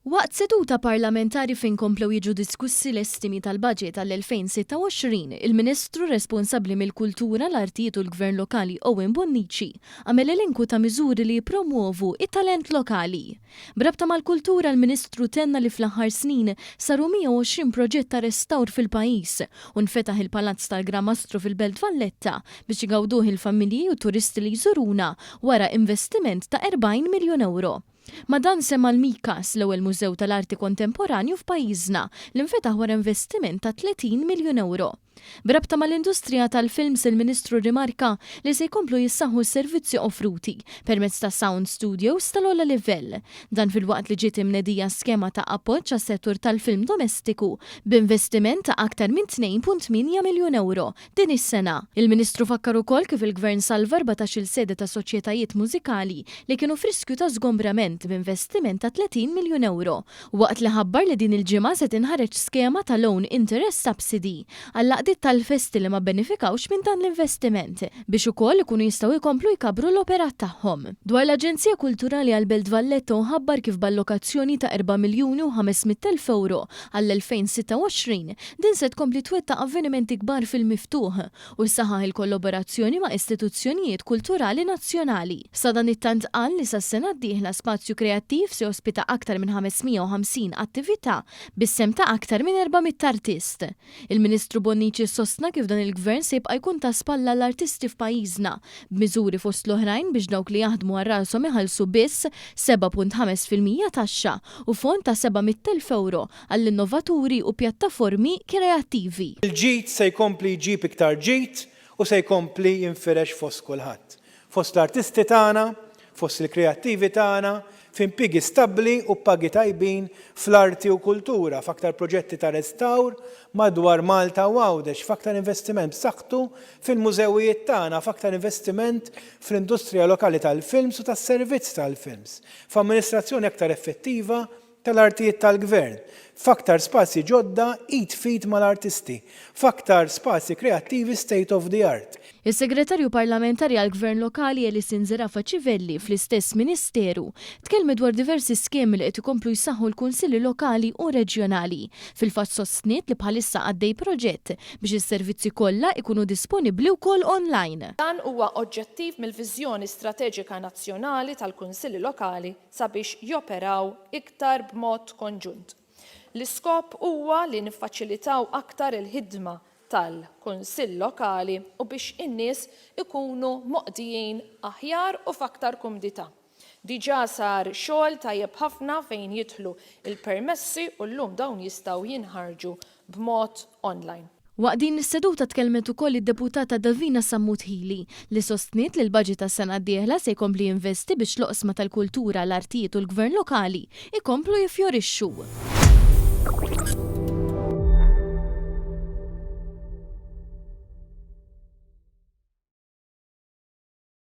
Waqt seduta parlamentari fejn komplew jiġu diskussi l-estimi tal-budget għall-2026, il-Ministru responsabbli mill-Kultura, l-Artijiet u l-Gvern Lokali Owen Bonnici għamel elenku ta' miżuri li jippromwovu it-talent lokali. B'rabta mal-kultura l-Ministru tenna li fl-aħħar snin saru 120 proġett ta' restawr fil-pajjiż u nfetaħ il-Palazz tal-Gran Mastru fil-Belt Valletta biex igawduh il-familji u turisti li jżuruna wara investiment ta' 40 miljun ewro. Ma' dan semma l-MICAS, l-ewwel mużew tal-arti kontemporanju f'pajjiżna, li nfetaħ wara investiment ta' 30 miljun ewro. B'rabta mal-industrija tal-films il-Ministru rrimarka li se jkomplu jissaħħu s-servizzi offruti permezz ta' sound studios tal-ogħla livell. Dan filwaqt li ġiet imnedija skema ta' appoġġ għas-settur tal-film domestiku b'investiment ta' aktar minn 2.8 miljun ewro Din is-sena, il-Ministru fakkar ukoll kif il-Gvern salva 14-il sede ta' soċjetajiet mużikali li kienu f'riskju ta' żgombrament b'investiment ta' 30 miljun ewro, waqt li ħabbar li din il-ġimgħa se tinħareġ skema ta' loan interest subsidy għall-għaqdiet tal-festi li ma bbenefikawx minn dan l-investiment biex ukoll ikunu jistgħu jkomplu jkabbru l-operat tagħhom. Dwar l-Aġenzija Kulturali għall-Belt Valletta hu ħabbar kif b'allokazzjoni ta' 4 miljuni u 500 elf ewro għall-2026, din se tkompli twettaq avvenimenti kbar fil-miftuħ u ssaħħaħ il-kollaborazzjoni ma' istituzzjonijiet kulturali nazzjonali. Sadanittant qal li sas-sena d-dieħla Spazju Kreattiv se jospita aktar minn 550 attività bis-sehem ta' aktar minn 400 artist. Il-Ministru Bonnici sostna kif dan il-Gvern se jibqa' jkun ta' spalla għall-artisti f'pajjiżna b'miżuri fost l-oħrajn biex dawk li jaħdmu għal rashom iħallsu biss 7.5% taxxa u fond ta' 700,000 ewro għall-innovaturi u pjattaformi kreattivi. Il-ġid se jkompli jġib iktar ġid u se jkompli jinfirex fost kulħadd. Fost l-artisti tagħna, fost il-kreattivi tagħna, f'impjiegi stabbli u b'pagi tajbin fl-arti u kultura, f'aktar proġetti ta' restawr madwar Malta u Għawdex, f'aktar investiment b'saħħtu fil-mużewijiet tagħna, f'aktar investiment fl-industrija lokali tal-films u tas-servizz tal-films, f'amministrazzjoni aktar effettiva tal-artijiet tal-gvern, f'aktar spazji ġodda id f'id mal-artisti, f'aktar spazji kreattivi state of the art. Is-Segretarju Parlamentari għall-Gvern Lokali Alison Zerafa Civelli fl-istess Ministeru tkellmet dwar diversi skemi li qed ikomplu jsaħħu l-kunsilli lokali u reġjonali. Fil-fatt sostniet li bħalissa għaddej proġett biex is-servizzi kollha ikunu disponibbli wkoll online. Dan huwa oġġettiv mill-viżjoni strateġika nazzjonali tal-kunsilli lokali sabiex joperaw iktar b'mod konġunt. L-iskop huwa li niffaċilitaw aktar il-ħidma tal-Kunsill Lokali u biex in-nies ikunu moqdijin aħjar u f'aktar kumdità. Diġà sar xogħol tajjeb ħafna fejn jidħlu l-permessi u llum dawn jistgħu jinħarġu b'mod online. Waqt din is-seduta tkellmet ukoll id-Deputata Davina Sammut Hili, li sostniet li l-budget għas-sena d-dieħla se jkompli jinvesti biex l-oqsma tal-kultura, l-artijiet u l-gvern lokali jkomplu jiffjorixxu.